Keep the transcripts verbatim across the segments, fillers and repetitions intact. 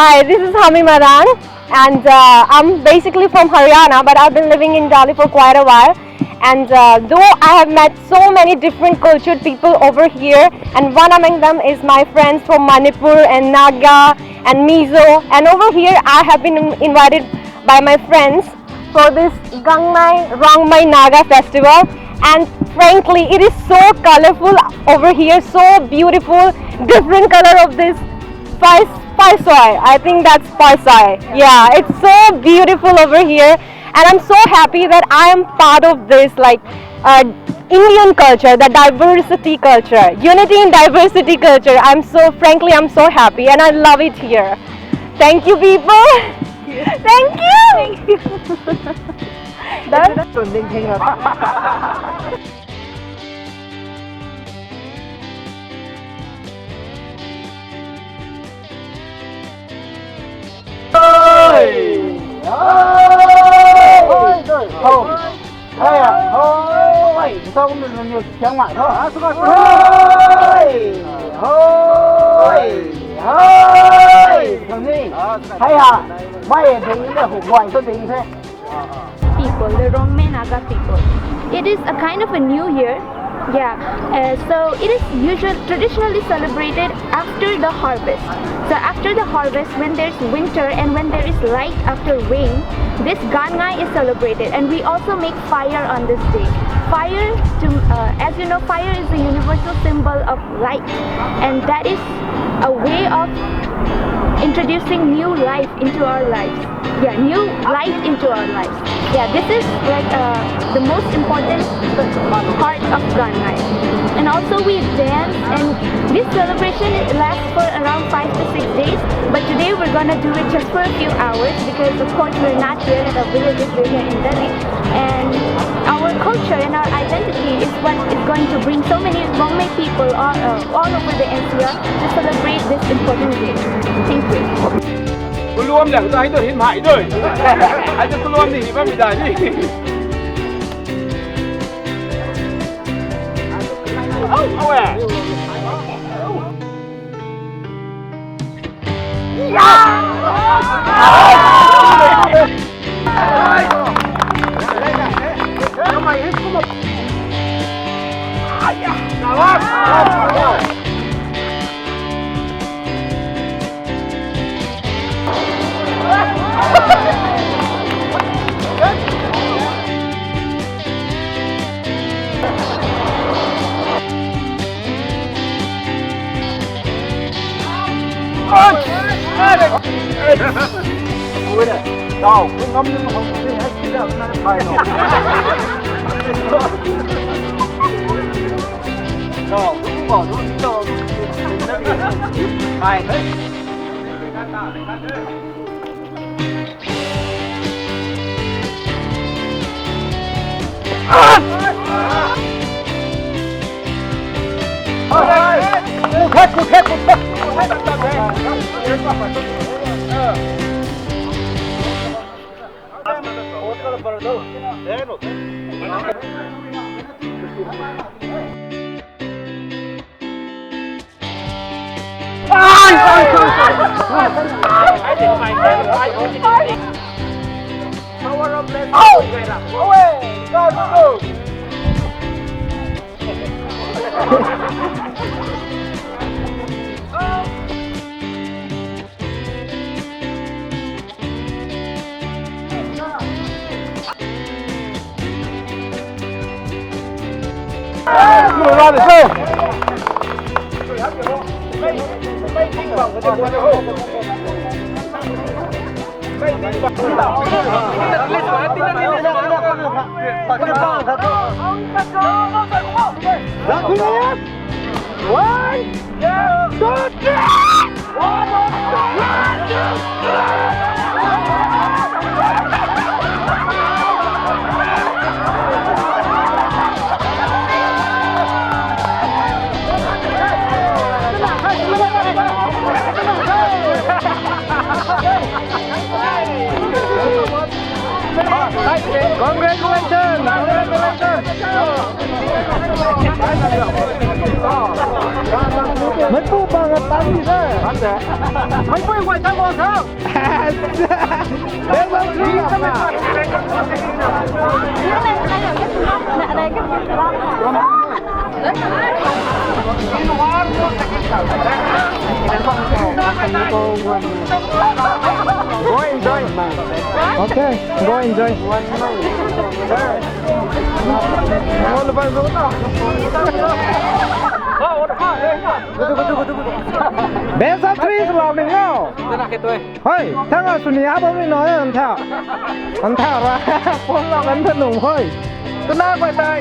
Hi, this is Hami Maran, and uh, I'm basically from Haryana, but I've been living in Delhi for quite a while. And uh, though I have met so many different cultured people over here, and one among them is my friends from Manipur and Naga and Mizo, and over here I have been invited by my friends for this Gangmei Rongmei Naga festival. And frankly, it is so colorful over here, so beautiful, different color of this Pai, paisai. I think that's paisai. Yeah, it's so beautiful over here, and I'm so happy that I am part of this, like, uh, Indian culture, the diversity culture, unity in diversity culture. I'm so, frankly, I'm so happy, and I love it here. Thank you, people. Thank you. Thank you. Done. People, the Rongmei Naga people. It is a kind of a new year. Yeah, uh, so it is usually traditionally celebrated after the harvest. So after the harvest, when there's winter and when there is light after rain, this Gan Ngai is celebrated, and we also make fire on this day. Fire, to, uh, as you know, fire is a universal symbol of light, and that is a way of introducing new life into our lives. Yeah, new light into our lives. Yeah, this is, like, uh, the most important part of Gan Ngai. And also we dance, and this celebration, it lasts for around five to six days. But today we're gonna do it just for a few hours because, of course, we're not here at our villages, we're here in Delhi. And our culture and our identity is what is going to bring so many Rongmei people all, uh, all over the N C R to celebrate this important day. Thank you. Kuluam liang ta hai tu hin hai doi. Hai tu kuluam ni hi bam mi dai ni. Oh, oh, eh. One, two, three. Congratulations! Congratulations! Meipu bang a tan ni de. Meipu guay tan bang tho. Best of three lam na. Go enjoy. Okay, go enjoy. Best of three swlou ni no. Hoi, thang a sw ni a bam ni no, an tha. An tha ra. Pon lou kan tha nung hoi. Tuna guay tei.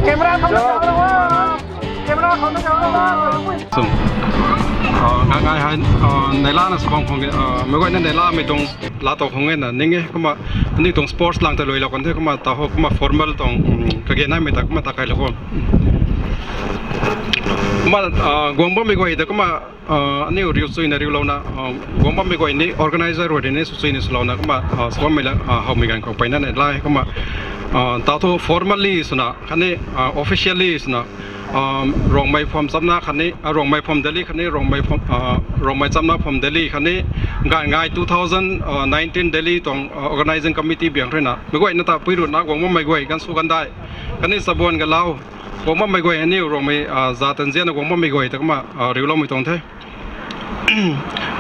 Camera khou na jaw. Camera khou na jaw. Sung. Ah, ngai ngai hai, ah, neihla na sw bam khang, ah, meic guayna neihlamei tuang laa tow khang e na ning e, kumna aniu tuang sports lang ta luilou kan the, kumna ta ho, kumna formal tuang, um, kage naimei ta, kumna ta kai lou ho. Kumna, ah, guang bammei guay ta, kumna, ah, aniu riu chuina riulouna, ah, guang bammei guay ni organizer guay ni sw chuina swlouna, kumna, ah, sw bammei la, ah, howmei ganv khou mpeyna neihla e, kumna, ah, ta thu formally swna, khatni, ah, officially swna, um, Rongmei Phom Chamna khatni, ah, Rongmei Phom Delhi khatni, Rongmei Phom, ah, Rongmei Chamna Phom Delhi khatni, ganv ngai two thousand nineteen Delhi tuang, ah, organizing committee biang ruina, meic guayna ta pui ruina guang bammei guay, ganv sw gandai, khatni chabuan galau, guang bammei guay, aniu Rongmei, ah, zat tanzianna guang bammei guay ta kumna, ah, riuloumei tuang the.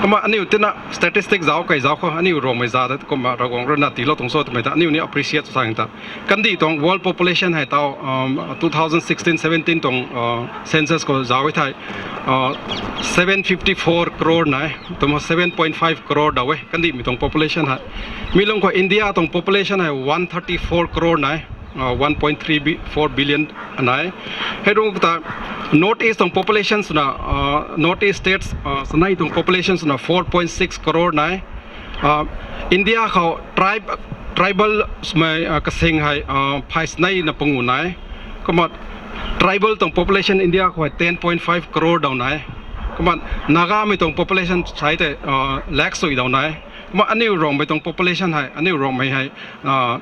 Kumna aniu tina statistic zauc kei zauc khou, aniu Rongmei zat ta kumna Ravguangc ruina tiilou tuang cho twmei ta aniu ni appreciate sw sang ta. Kandih tuang world population hei tau, um, two thousand sixteen seventeen tuang, uh, census khou zauc e thei, uh, seven fifty four crore nai, twmei seven point five crore daw e, kandihmei tuang population hei. Mi lung khou India tuang population hei one thirty four crore nai, uh, one point three four billion nai. Hei rung ta North East tuang population swna, uh, North East states, uh, sanei tuang population swna four point six crore nai. Uh, India khou tribe, tribal swmei, uh, kasing hei, uh, phey sanei na pangu nai. Kumna tribal tuang population India khou hei ten point five crore daw nai. Kumna Nagamei tuang population sai tei, uh, lakh sui daw nai. Kumna aniu Rongmei tuang population hei, aniu Rongmei hei, uh,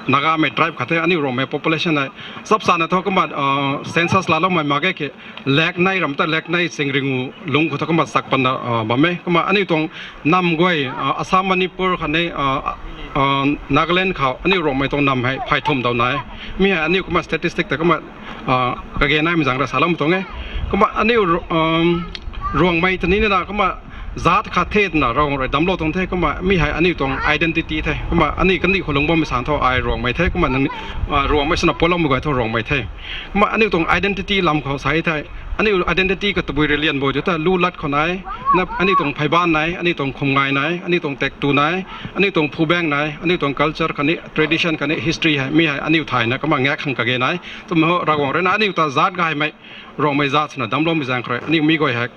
Nagamei tribe khat the, aniu Rongmei population hei chapchana thu kumna, uh, census laaloumei mak ge ki, lakh nei ram ta lakh nei chingringu lung khou thu kumna chak pana, uh, bam e. Kumna aniu tuang nam guay, uh, Assam, Manipur khatni, uh, uh, Nagaland khou aniu Rongmei tuang nam hei phey thum daw nai. Mi hei aniu kumna statistic ta kumna, uh, kage naimei zaeng rui saloumei tuang e. Kumna aniu Ru-, um, Rongmei ta ni na kumna zat khat the twna Ravguangc rui damclou tuang the, kumna mi hei aniu tuang identity the. Kumna aniu kandih khou lungc bammei sang thu ai Rongmei the, kumna nang, uh, Rongmei swna pualoumei guay thu Rongmei the. Kumna aniu tuang identity lam khou sa e thei, aniu identity kha tabui rui lian bo tu ta lu lat khou nai, na aniu tuang pheyban nai, aniu tuang khumngai nai, aniu tuang taektw nai, aniu tuang phubaeng nai, aniu tuang culture khatni tradition khatni history hei, mi hei aniu thayna kumna ngak khang kage nai. Twmei ho Ravguangc ruina aniu ta zat gaymei, Rongmei zat swna damcloumei zaeng khou rui aniu mi guay hei,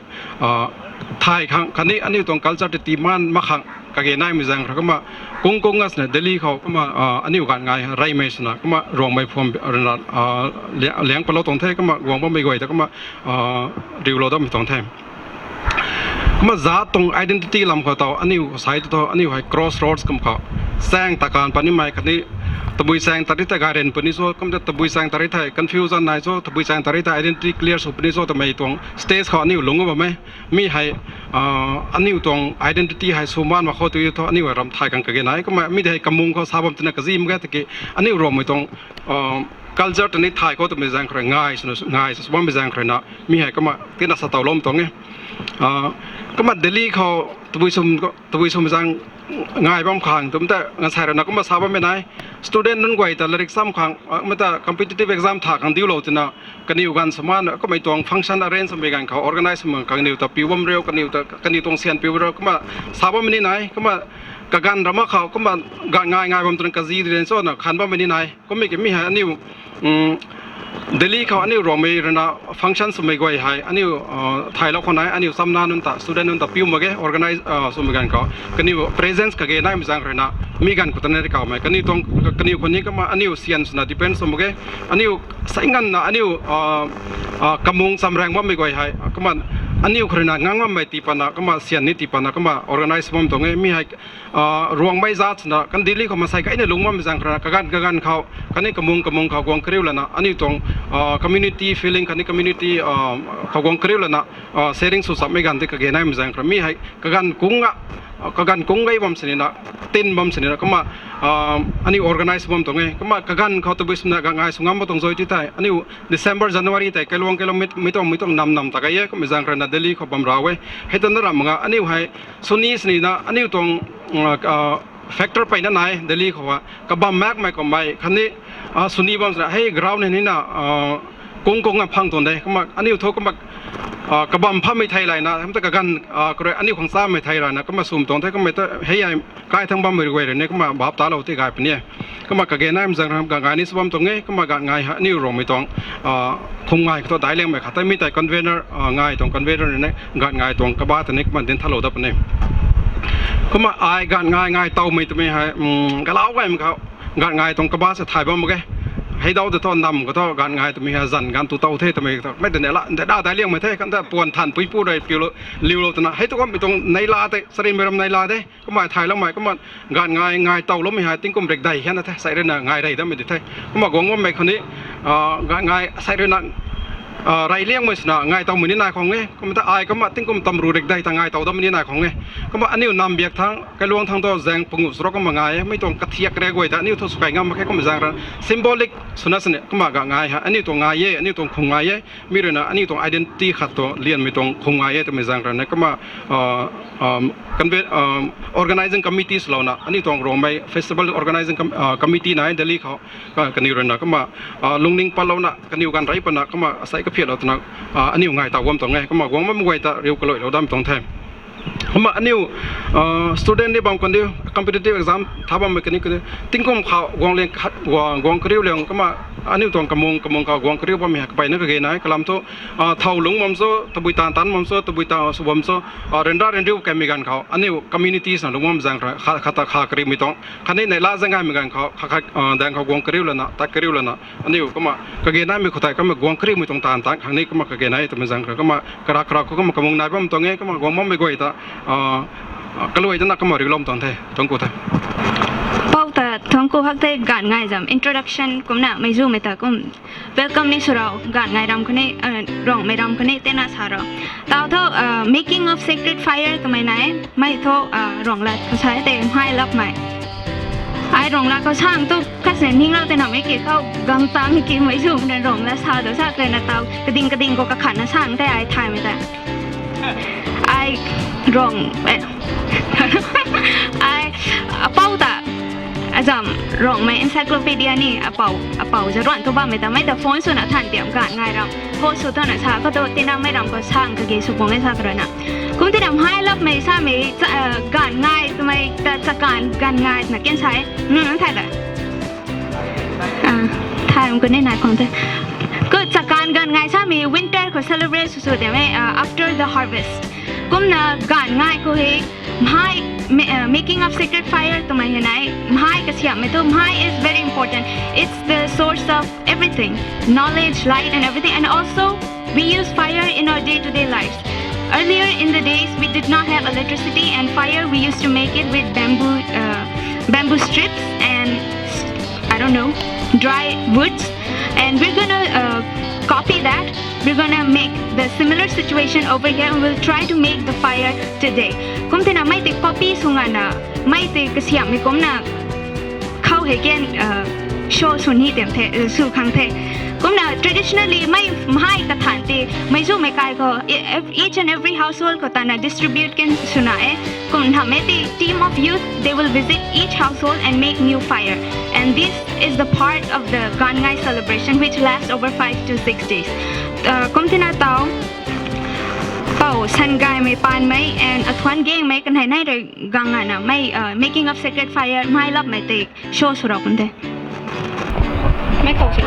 uh, thay khang khatni aniu tuang culture ta tii maan mak khang kage naimei zaeng khou rui kumna kung kung nga swna Delhi khou kumna, uh, aniu ganv ngai reymei swna kumna Rongmei Phom ruina, uh, liang, liang palou tuang the, kumna guang bammei guay ta kumna, uh, riulou dammei tuang the. Kumna zat tuang identity lam khou tau aniu sai tu thu aniu hei crossroads kum khou, chaeng ta kan punimei khatni tabui chaeng ta ri ta gayrian puni cho, kumna tabui chaeng ta ri thei confusion nai cho, tabui chaeng ta ri thei identity clear sw puni cho twmei tuang stage khou aniu lungc bam e. Mi hei, uh, aniu tuang identity hei sw maan mak khou tu thu aniu hei ram thay khang kage nai. Kumna mi hei kamung khou sa bam tina kazi mak ge tiki aniu Rongmei tuang, uh, culture ta ni thay khou twmei zaeng khou rui ngai swna, ngai sw bammei zaeng khou ruina mi hei kumna tina sa tawloumei tuang e. Ah, kumna Delhi khou tabui swm, tabui swm zaeng ngai bam khang twmei ta ngansei ruina kumna sa bammei nai. Student nunc guay ta larik cham khang, ah, kumna ta competitive exam tha khang diulou twna kaniw ganv sw maan, kummei tuang function arrange swmei ganv khou, organize swmei kaniw ta piu bam riu, kaniw ta, kaniw tuang syan piu riu, kumna sa bammei ni nai. Kumna kaganv ra mak khou kumna ganv ngai ngai bam twna kazi di len chona khan bammei ni nai. Kummei ki mi hei aniu, um, Delhi khou aniu Rongmei ruina function swmei guay hei aniu, uh, thaylou khou nai, aniu chamna nunc ta, student nunc ta piu mak ge, organize, uh, swmei ganv khou kaniw presence kage naimei zaeng ruina mi ganv khou ta na ri kawmei kaniw tuang, kaniw khou ni kumna aniu syan swna depend sw mak ge. Aniu sai nganvna aniu, uh, uh, kamung chamraeng bammei guay hei kumna aniu khou rui na ngang bammei tii patna, kumna syan ni tii patna, kumna organize bam tuang e. Mi hei, ah, Ruangmei zat swna kan Delhi khou mansei kaina lungc bammei zaeng khou rui na kaganv kaganv khou, khatni kamung kamung khou guang kariu lana, aniu tuang, ah, community feeling, khatni community, ah, khou guang kariu lana, ah, sharing sw chammei ganv tei kage naimei zaeng khou rui na. Mi hei kaganv kung a, ah, kaganv kung gei bam sini na, tin bam sini na, kumna, ah, aniu organize bam tuang e. Kumna kaganv khou tabui swna gaanh ngai sw ngam bam tuang zoi ti tei, aniu December, January tei kailuang kailuang mei, mei tuang, mei tuang nam nam ta kai e, kumna zaeng khou rui na Delhi khou bam ra e. Hei ta na ram nga, aniu hei sw ni sini na, aniu tuang, ah, ah, factor peyna nai Delhi khou a, kabam makmei kummei, khatni, ah, sw ni bam sini, hei ground hei ni na, ah, kung kung a phang tuang de, kumna aniu thu kumna, ah, kabam phammei thei layna, kum ta kaganv, ah, khou rui aniu khang chamei thei layna, kumna swm tuang the, kumna ta hei hei kai thang bammei guay rui ni, kumna bap talou tei gay puni e. Kumna kage naimei zaeng khou rui na gaanh ngai ni sw bam tuang e, kumna gaanh ngai hei aniu Ruangmei tuang, ah, khum ngai khou thu daic liangmei khat tei mi tei convener, ah, ngai tuang convener ni, gaanh ngai tuang kaba tei ni kumna dinc thalou dat puni. Kumna ai gaanh ngai ngai towmei twmei hei, um, galau gaymei khou, gaanh ngai tuang kaba sa thay bam mak ge. Hei dau tei thu nam khou thu gaanh ngai twmei hei zanc gaanh tu tow the twmei thu, mei tei neihla, neihla daic liangmei the, kan ta puan than puipu rui piulou, liulou twna. Hei thu kummei tuang neihla tei, charynmei ram neihla de. Kumna thayloumei, kumna gaanh ngai, ngai towloumei hei tingkum rikdei hianna the, sei rui na ngai rey dammei di the. Kumna guang bammei khou ni, ah, gaanh ngai sei rui na, ah, rey liangmei swna ngai towmei ni nai khang e. Kumna ta ai kumna tingkum tamru rikdei ta ngai tow dammei ni nai khang e. Kumna aniu nam biak thang, kailuang thang tu zaeng pangu charuk kumna ngai e. Mei tuang kathiak re guay ta aniu thu sw kai ngam mak khe, kumna zaeng rui symbolic swna sini, kumna gaanh ngai hei aniu tuang ngai e, aniu tuang khum ngai e. Mi rui na aniu tuang identity khat tu lianmei tuang khum ngai e twmei zaeng rui na, kumna, ah, um, conve-, um, organizing committee swlouna, aniu tuang Ruangmei festival organizing com-, ah, committee nai Delhi khou, ka-, kaniw rui na kumna, ah, lungning patlouna, kaniw gaanh rey patna, kumna asei kaphiatlou twna, ah, aniu ngai tow bam tuang e. Kumna guang bammei guay ta riu kaluailou dam tuang the. Kumna aniu, ah, student ni bam khwan diu, competitive exam tha bammei kaniw kaniw, tingkum khou guang liang khat, guang, guang kariu liang, kumna aniu tuang kamung, kamung khou guang kariu bammei hei kapeyna kage nai, kalam thu, ah, thow lungc bam cho, tabui taanv taanc bam cho, tabui taanv sw bam cho, ah, ryanra ryanriu kaimei ganv khou, aniu communities na lungc bam zaeng rui, kha, khat ta kha kariumei tuang, khatni neihla zaeng gaymei ganv khou, khat khat, ah, daeng khou guang kariu lana, tat kariu lana, aniu kumna kage naimei khou tei kumna guang kariumei tuang taanv taanc khang ni kumna kage nai twmei zaeng rui, kumna karak karak khou kumna kamung nai bam tuang e, kumna guang bammei guay ta, ah, kaluai tana kumna riulou tuang the, thuanc ku the. Pou ta thuanc ku hak the, gaanh ngai zam introduction kumna mei zumei ta kum welcome ni sw rau, gaanh ngai ram khou ni, ah, Ruangmei ram khou ni tina sa rau. Tau thu, ah, making of sacred fire twmei nai, mei thu, ah, Ruanglat khou sa e tei mhai lapmei. Ai Ruanglat khou sang tu khat sini ninglou tei namei ki khou gang tangmei ki mei zumei na Ruanglat sa tu sa kena tau kading kading khou kakhatna sang tei ai thaymei ta. Ai Ruang, eh, ai apou ta azam Ruangmei encyclopedia ni apou, apou zaruan thu bammei ta mei ta phone swna than tiam gaanh ngai ram. Ho sw thana sa khou tu tinamei ram khou sang kage sw pung e sa karana. Kum tina mhai lapmei samei, ah, gaanh ngai twmei ta chakaanv gaanh ngai na ken sa e. Hmm, thay ta. Ah, thay kum ni nai khang the. Kum chakaanv gaanh ngai samei winter khou celebrate sw sw tiam e, ah, after the harvest. Kumna gaanh ngai khou hei mhai, ma-, uh, making of sacred fire twmei hei nai, mhai kasiammei thu, mhai is very important. It's the source of everything, knowledge, light, and everything. And also, we use fire in our day-to-day lives. Earlier in the days, we did not have electricity, and fire, we used to make it with bamboo, uh, bamboo strips and, I don't know, dry woods. And we're gonna, uh, copy that. We're gonna make the similar situation over here, and we'll try to make the fire today. Kum tina mei tei copy sw ngana, mei tei kasiammei kumna khou hei ken, uh, show sw ni tiam the, uh, sw khang the. Kumna traditionally mei mhai kathan tei mei zumei kai khou, e-, ev-, each and every household khou tana distribute ken swna e. Kum nhammei tei team of youth, they will visit each household and make new fire. And this is the part of the Gaanh Ngai celebration, which lasts over five to six days. Uh, kum tina tau, pou Sangaymei Panmei and Athuan Gengmei kanhei nai rui gang ngana mei, uh, making of sacred fire, mhai lapmei tei show sw rau kum the. Mei khou se.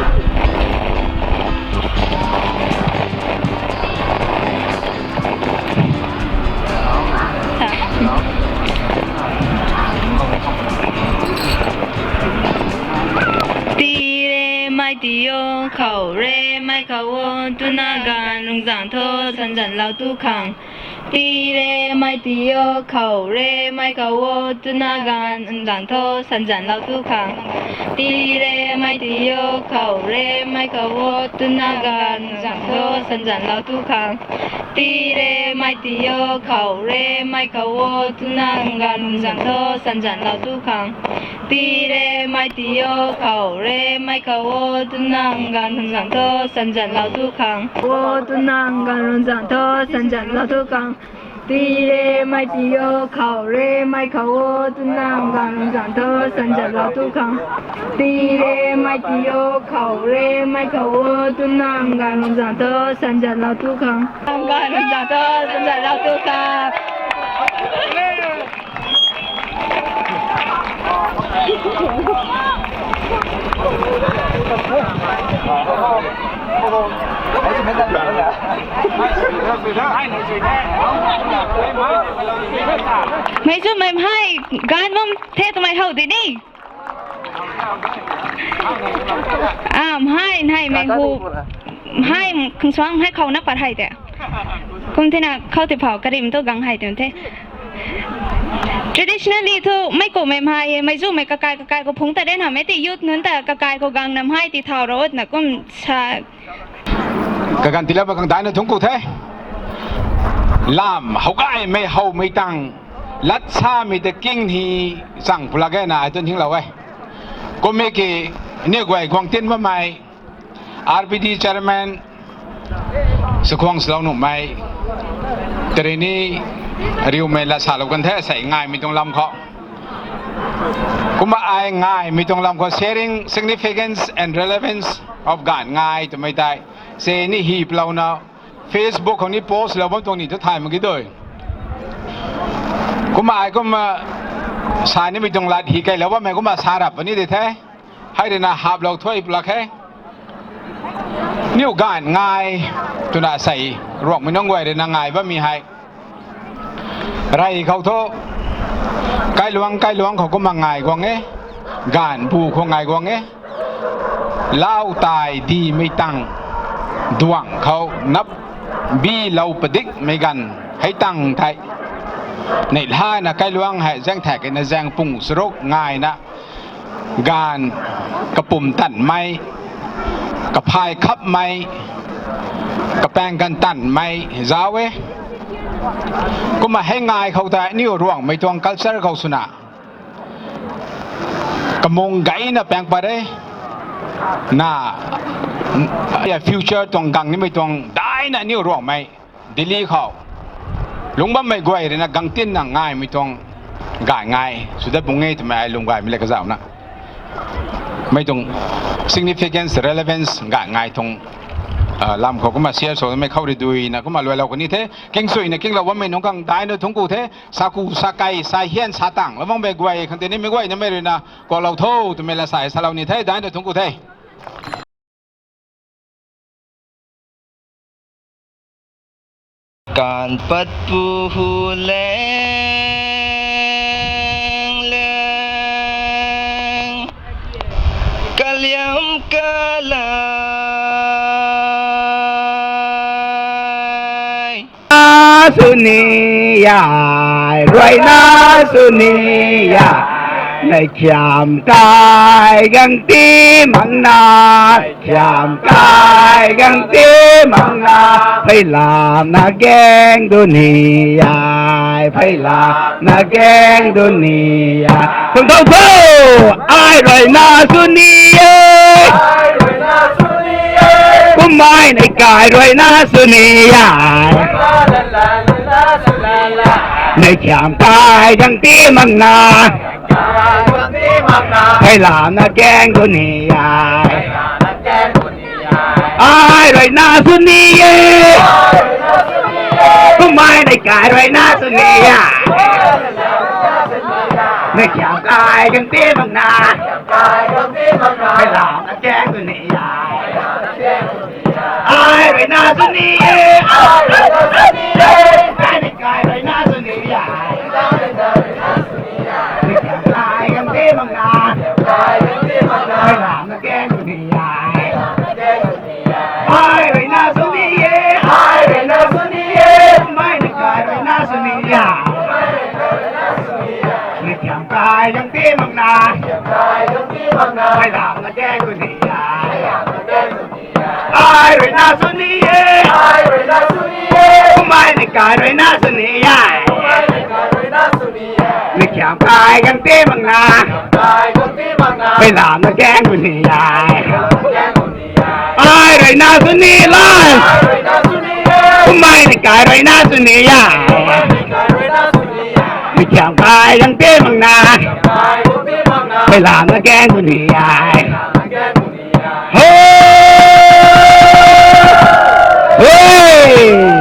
Tii re mei tii o, khou re mei khou o, tuna Ganv rungzang tho sanzanlou tu khang. Tii re mei tii o, khou re mei khou o, twna ganv rungzang tho sanzanlou tu khang. Tii re mei tii o, khou re mei khou o, twna ganv rungzang tho sanzanlou tu khang. Tii re mei tii o, khou re mei khou o, twna ganv rungzang tho sanzanlou tu khang. Tii re mei tii o, khou re mei khou o, twna ganv rungzang tho sanzanlou tu khang. O, twna ganv rungzang tho sanzanlou tu khang. Tii re mei tii o, khou re mei khou o, twna ganv rungzang tho sanzanlou tu khang. Tii re mei tii o, khou re mei khou o, twna ganv rungzang tho sanzanlou tu khang. Ganv rungzang tho sanzanlou tu khang. Mei chu mei mhai ganv bam the twmei how di ni. Ah, mhai, mhai, mei hu. Mhai, khang suang, mhai khou na pat hei te. Kum thena khou ti phou, karim tu gang hei te the. Traditionally thu, mei kou mei mhai, mei zu mei kakai, kakai khou phungc ta den ha, mei ti youth nunc ta kakai khou gang na mhai ti thau ro na kum sa. Kaganv tiilou ba khang daina thungc ku the. Lam, how gaymei, howmei tang, lat samei ta king hi chang pulak e na, ai tun hinglou e. Kum e ki, ni guay guang tin bammei, R B D chairman, Sakhuang Salou Nuhmei, tei rui ni riumei lat salou kan the, sei ngaymei tuang lam khou. Kumna ai ngaymei tuang lam khou sharing significance and relevance of ganv ngai twmei tei. Se ni hi plouna Facebook khou ni post lou bam tuang ni thu thay mak ki dui. Kumna ai kumna sa nimei tuang lat hi kailou bammei kumna sa rap puni de the. Hei rui na haplou thuy pulak khe. Niu ganv ngai twna sei Ruangmei nunc guay rui na ngai bammei hei. Rey khou thu, kailuang, kailuang khou kumna ngai guang e, ganv bu khou ngai guang e. Lau tai dimei tang, duang khou nap bilou padikmei ganv hei tang thei. Neih lana kailuang hei zaeng thak na zaeng pung charuk ngaina, ganv kapumtanmei, kaphay khapmei, kapaeng ganv tanmei zauc e. Kumna hei ngai khou tei aniu Ruangmei tuang culture khou swna kamung gayna paeng pat e. Na, future tuang gang nimei tuang daina aniu Ruangmei Delhi khou lungc bammei guay rui na gang tinna ngaimei tuang ganv ngai sw dat pung e twmei ai lwm gaymei le kazauhna. Mei tuang significance, relevance ganv ngai tuang, ah, lam khou kumna share swmei khou rui duina kumna luailou kani the. Kingchuina kinglou bammei nunc khang daina thungc ku the. Sa ku, sa kai, sa hian, sa tang lou makmei guay khang tei nimei guay namei rui na kuaklou tho twmei la sa e, salou ni the, daina thungc ku the. Kan pat pu hu leng leng, kaliam kalai. Sw ni ai, ruina sw ni ai, nei khiam kai gang ti makna. Khiam kai gang ti makna, pheilamna gaeng dun ni ai, pheilamna gaeng dun ni ai. Kum thau tho, ai ruina sw ni e. Kummei nei kai ruina sw ni ai. Nei khiam kai gang ti makna, pheilamna gaeng dun ni ai. Ai ruina sw ni e. Kummei nei kai ruina sw ni ai. Nei khiam kai gang ti makna, pheilamna gaeng dun ni ai. Ai ruina sw ni e. Ai ruina sw ni e. Kummei nei kai ruina sw ni ai. Nei khiam kai gang ti makna, pheilamna gaeng dun ni ai. Ai ruina sw ni Na, ai lam na keng uni ai. Ai rui na suni e, ai rui na suni e. Kumai ni kai rui na suni ai. Kumai ni kai rui na suni e. Mi kiam kai gang te mang na. Kai gang te mang na. Ai lam na keng uni ai. Ai rui na suni lai. Kumai ni kai rui na suni ai. Mi kiam kai gang te mang na. Ai lam na keng uni ai. Ho! Hey!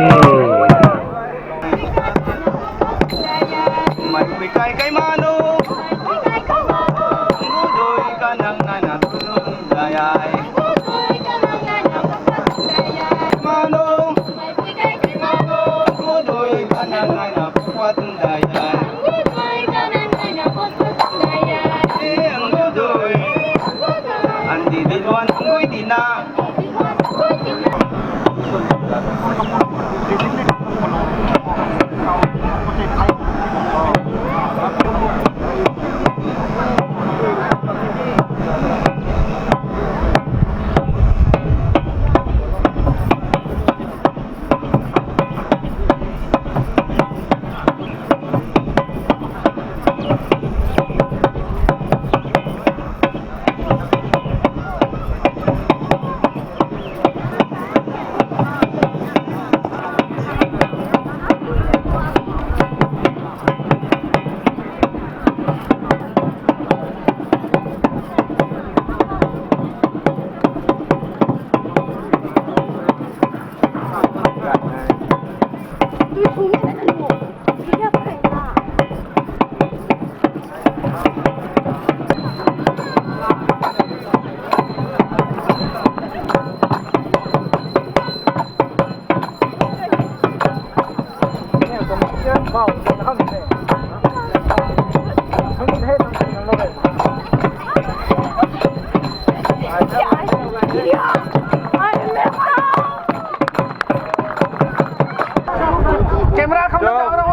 Camera khou na zauc ro.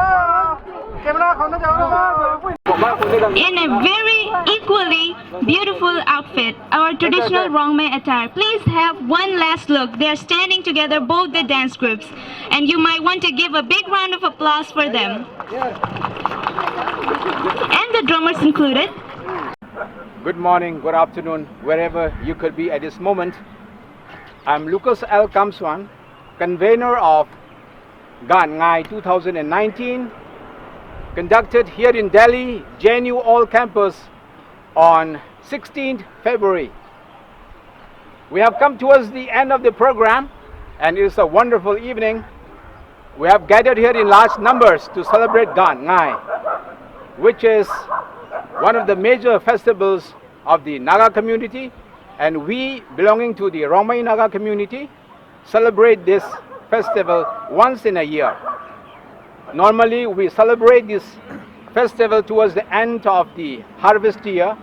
Camera khou na zauc ro. In a very equally beautiful outfit, our traditional Rongmei attire. Please have one last look. They are standing together, both the dance groups. And you might want to give a big round of applause for them. And the drummers included. Good morning, good afternoon, wherever you could be at this moment. I'm Lucas L Kamswan, convener of Gaanh Ngai two thousand and nineteen, conducted here in Delhi, J N U Old Campus, on sixteenth February. We have come towards the end of the program, and it's a wonderful evening. We have gathered here in large numbers to celebrate Gaanh Ngai, which is one of the major festivals of the Naga community, and we, belonging to the Rongmei Naga community, celebrate this festival once in a year. Normally, we celebrate this festival towards the end of the harvest year.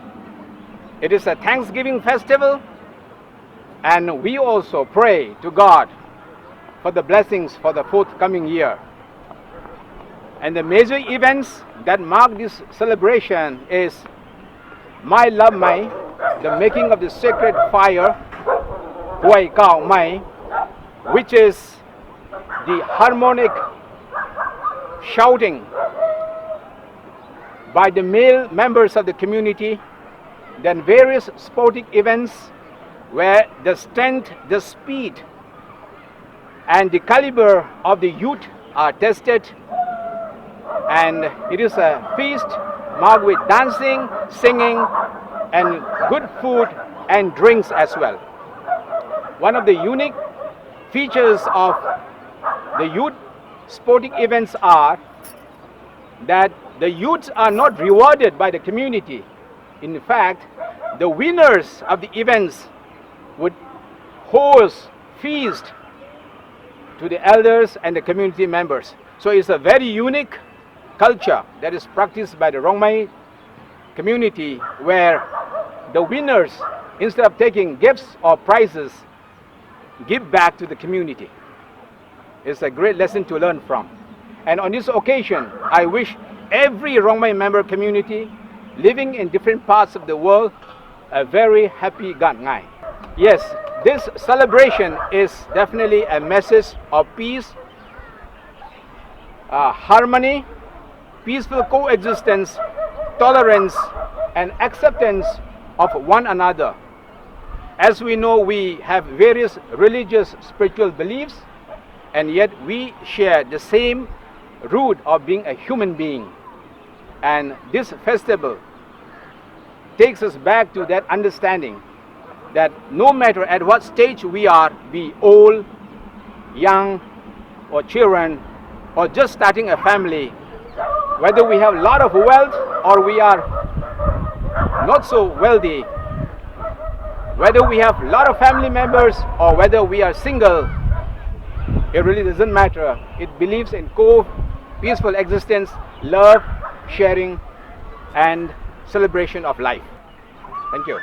It is a thanksgiving festival, and we also pray to God for the blessings for the forthcoming year. And the major events that mark this celebration is Mai Lap Mei, the making of the sacred fire, Huay Kau Mei, which is the harmonic shouting by the male members of the community, then various sporting events where the strength, the speed, and the caliber of the youth are tested, and it is a feast marked with dancing, singing, and good food and drinks as well. One of the unique features of the youth sporting events are that the youths are not rewarded by the community. In fact, the winners of the events would host feast to the elders and the community members. So it's a very unique culture that is practiced by the Rongmei community, where the winners, instead of taking gifts or prizes, give back to the community. It's a great lesson to learn from. And on this occasion, I wish every Rongmei member community living in different parts of the world, a very happy Gaanh Ngai. Yes, this celebration is definitely a message of peace, uh, harmony, peaceful coexistence, tolerance, and acceptance of one another. As we know, we have various religious, spiritual beliefs, and yet we share the same root of being a human being. And this festival takes us back to that understanding that no matter at what stage we are, be old, young, or children, or just starting a family, whether we have a lot of wealth or we are not so wealthy, whether we have a lot of family members or whether we are single, it really doesn't matter. It believes in co-, peaceful existence, love, sharing, and celebration of life. Thank you.